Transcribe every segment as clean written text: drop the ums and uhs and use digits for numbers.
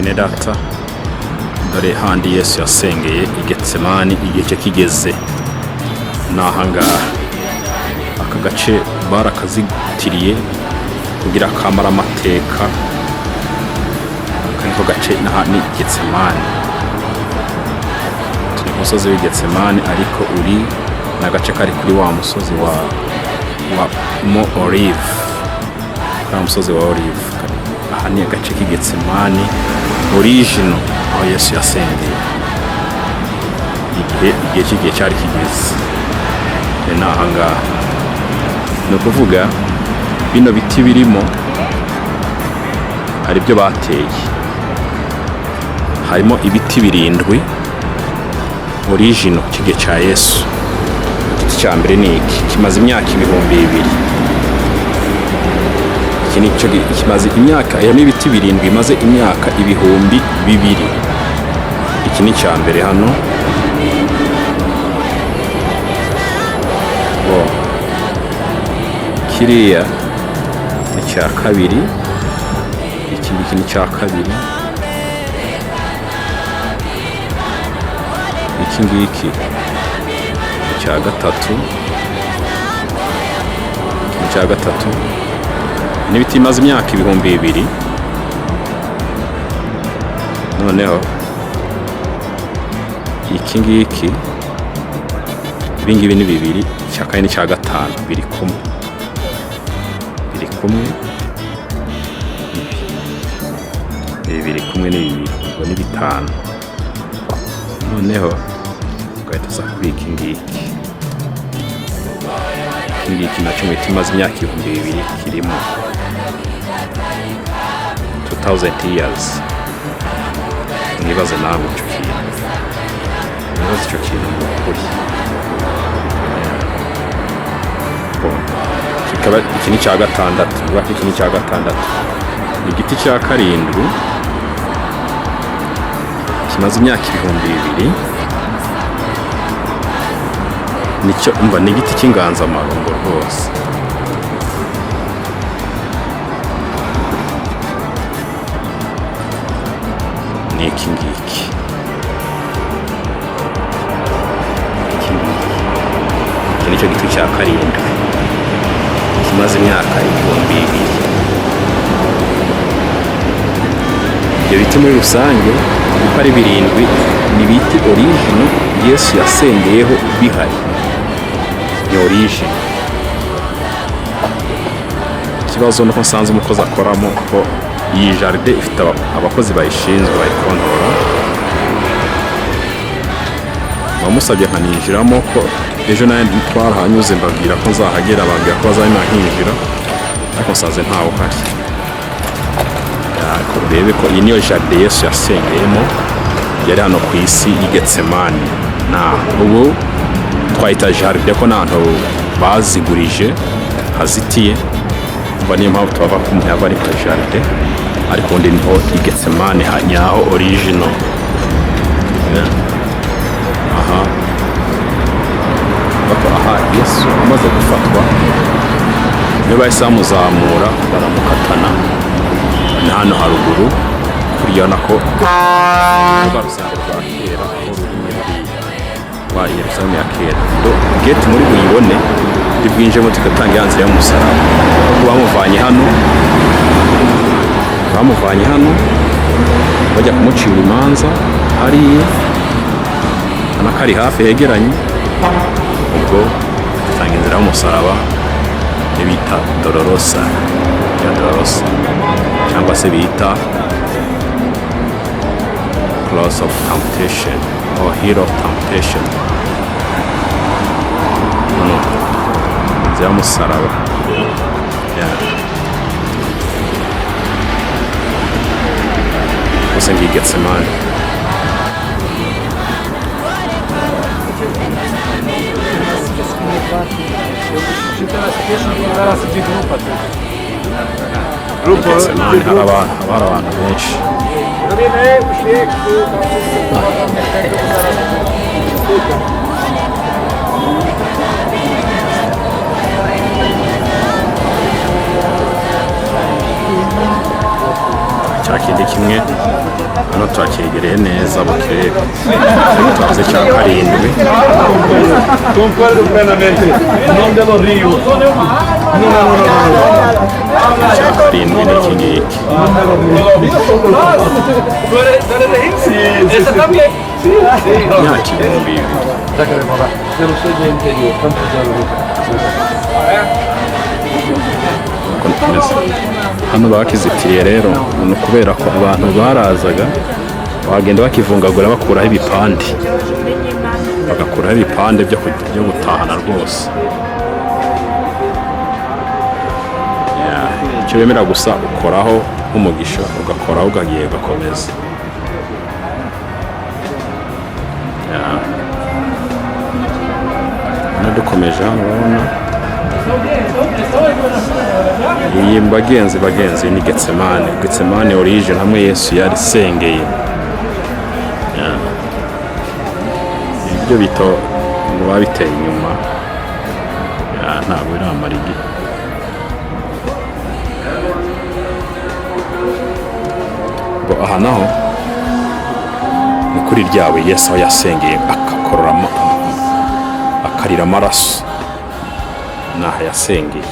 Bene data, dore handi Yesu yasengeye i Getsemani igihe cye kigeze. Ni ahangaha aka gace barakazitiriye kugira kamara amateka. Aka niko gace, naha ni Getsemani. Turi ku musozi w'i Getsemani, ariko uri ni agace kari kuri wa musozi wa Mont Olive, kuri wa musozi wa Olive. Aha ni agace k'i Getsemani original, aho Yesu yasengeye igihe cy'igihe cyari kigeze. Ni ahangaha. Ni ukuvuga bino biti birimo, hari ibyo bateye, harimo ibiti birindwi original cy'igihe cya Yesu. Igiti cya mbere ni iki, kimaze imyaka 2000. Iki ni cyo kimaze imyaka, harimo ibiti birindwi bimaze imyaka 2000. Iki ni icya mbere hano. Bo, kiriya ni icya kabiri, iki ngiki ni icya kabiri, iki ngiki ni icya gatatu, iki ni icya gatatu. N'ibiti bimaze imyaka 2000. Noneho iki ngiki, ibi ngibi ni bibiri, icya kane n'icya gatanu biri kumwe, biri kumwe. Ibi biri kumwe, ni bibiri, ubwo ni bitanu. Noneho ugahita uza kuri iki ngiki. Iki ngiki nacyo mu biti imaze imyaka 2000 kirimo, 2000 years. Mwibaze nawe icyo kintu, mwibaze icyo kintu mu kuri. Kikaba iki ni icya gatandatu. Bivuga ko iki ni icya gatandatu. Igiti cya karindwi kimaze imyaka 2000 nicyo. Umva, ni igiti cy'inganzamarumbo rwose. Ni iki ngiki, iki ngiki, iki nicyo giti cya karindwi kimaze imyaka 2000. Ibyo biti muri rusange uko ari birindwi ni ibiti original Yesu yasengeyeho bihari, ni original. Ikibazo nuko nsanze umukozi akoramo, ko iyi jardin ifite abakozi bayishinzwe bayikontorora. Wamusabye nkaninjiramo, ko ejo nawe twarahanyuze mbabwira ko nzahagera, bambwira ko bazabimpa nkinjira, ariko nsanze ntawe uhari. Ariko urebe ko iyi niyo jardin Yesu yasengeyemo, yari hano ku isi y'i Getsemani. Na ubu twahita jardin ko n'ahantu bazigurije hazitiye. Umva, niyo mpamvu tubavuga ko umuntu yaba ari kuri jardin, ariko ubundi niho i Getsemani nyaho original. Yeah. Aha bako, aha Yesu amaze gufatwa niyo bahise bamuzamura baramukatana. Ni hano haruguru kuriya nako rwa rusengero rwa kera, aho ruri muri ruriya rwa Yerusalemu ya kera. Do gate muri buyibone, bwinjemo tugatanga ya nzira y'umusaraba. Kuko bamuvanye hano, bamuvanye hano bajya kumucira imanza hariya, ubona ko ari hafi hegeranye. Ubwo atanga inzira y'umusaraba, iyo bita Dolorosa ya Dolorosa, cyangwa se bita Cross of Temptation or Hill of Temptation. No, inzira y'umusaraba, yeah. Gusa ngiye Getsemani. Zaraz idzie grupa też. Grupa, Getsemani hari abantu, haba hari abantu benshi. Robimy uśmiech, tu tam wszyscy pomogą, tego zaraz. Cya kindi kimwe. Rero twavuze cya karindwi. Concuerdo plenamente. Non de los ríos. No, no, no, no, no. Cya karindwi ni iki ngiki. ¿Tú eres de Egipto? Sí. ¿Esa también? Sí, sí. Imyaka 2000. Yo soy de interior, Uko bimeze hano bakizitiriye rero ni ukubera ko abantu barazaga bagenda bakivungagura, bakuraho ibipande, bagakuraho ibipande byo gutahana rwose. Yeah, icyo bemera gusa ukoraho nk'umugisha, ugakoraho ugagiye ugakomeza. Yeah. Hano dukomeje, hano urabona iyi, bagenzi, bagenzi, ni Getsemane, Getsemane origin, hamwe Yesu yarisengeye. Yeah. Ibyo bito ngo babiteye inyuma. Yeah, ntabwo biramara igihe. Ngo aha naho ni kuri ryawe Yesu aho yasengeye akakororamo, akarira amaraso, ni aha yasengeye.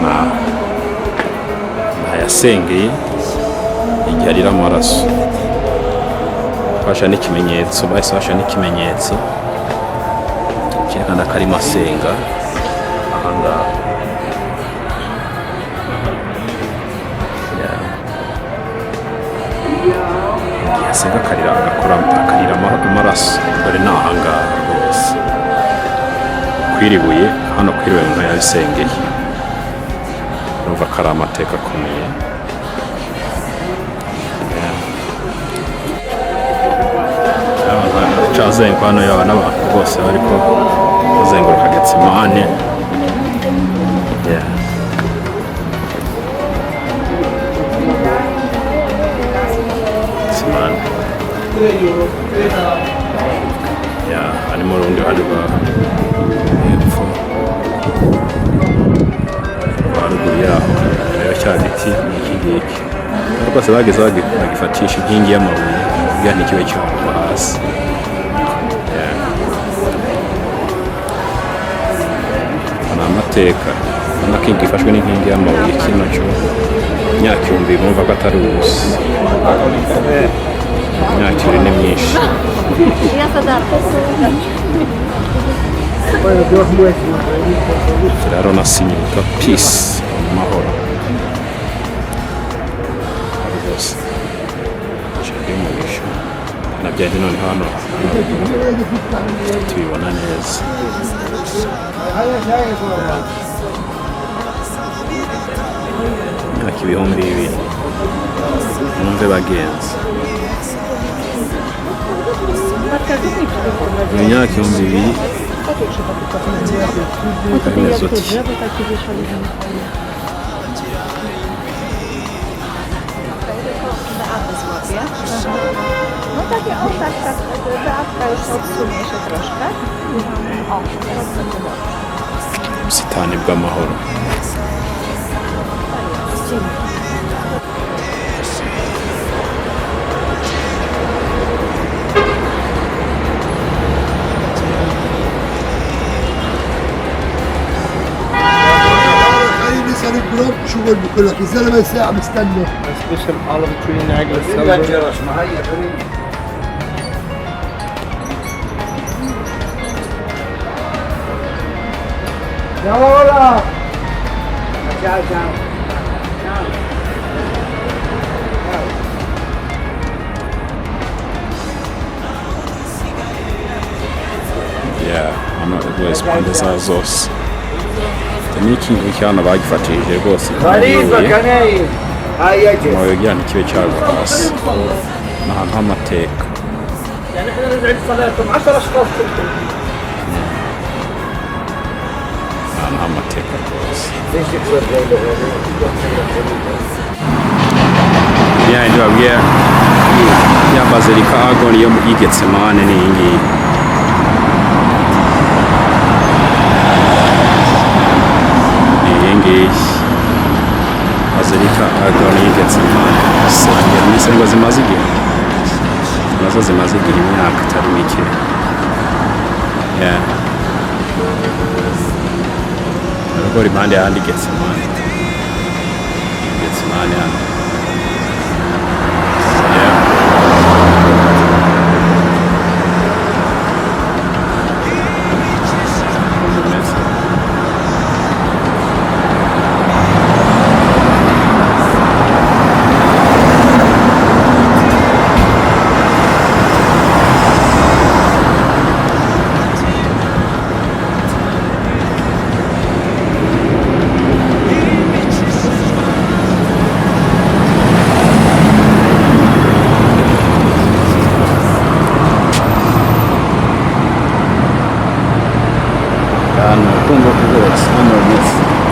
Ni aha yasengeye igihe arira amaraso. Basha n'ikimenyetso, bahise basha n'ikimenyetso cyerekana ko arimo asenga ahangaha. Yeah. Igihe asenga akarira, agakora, akarira amaraso, dore ni ahangaha rwose kwiribuye, hano kwiribuye umuntu yabisengeye. Urumva ko ari amateka akomeye. Yeah. Cazenguruka hano, yaba n'abantu bose bariko bazenguruka Getsemane. Yeah. Getsemane. Yeah, harimo urundi ruhande rwa hepfo, rwa ruguru yaho. Rero cya giti ni iki ngiki rwose bageze bagifatisha inkingi y'amabuye kugira ntikibe cyagwa hasi. Yeah. Ni amateka ubona ko gifashwe n'inkingi y'amabuye. Kino cyo imyaka 2000, bumva ko atari ubusa. Imyaka 2 ni myinshi. Kiraro na sinyika peace, amahoro rwose jardin y'umugisha na byari. Noneho hano tubibona neza. Imyaka 2000, mwumve bagenzi, imyaka 2000 bimeze uti. No takie, o tak, tak, Beatka już odsunie się troszkę. O, teraz będzie dobrze. Ubusitani bw'amahoro. خليني نسال الجروب شو بقول لك الزلمه ساعه مستني. Special olive tree Niagara. يا ciao ciao. Yeah, hano rwose impande zazo zose n'iki ngiki hano bagifatishije rwose amabuye, amabuye kugira ntikibe cyagwa hasi. Ni ahantu h'amateka. يعني احنا نزعج صلاتهم 10 اشخاص. Ni ahantu h'amateka rwose. Ya yindi babwiye ya Bazilika Agoni yo y'i Getsemane ni iyi ngiyi. Ni iyi ngiyi. Bazilika Agora y'Getsemane, insengero ni insengero zimaze igihe, nazo zimaze igihe, imyaka itari mike. Yeah. Urugo impande y'ahandi Getsemane, Getsemane hano. Yeah. Ukuntu bimeze. Hano kumva ko rwose hano bimeze.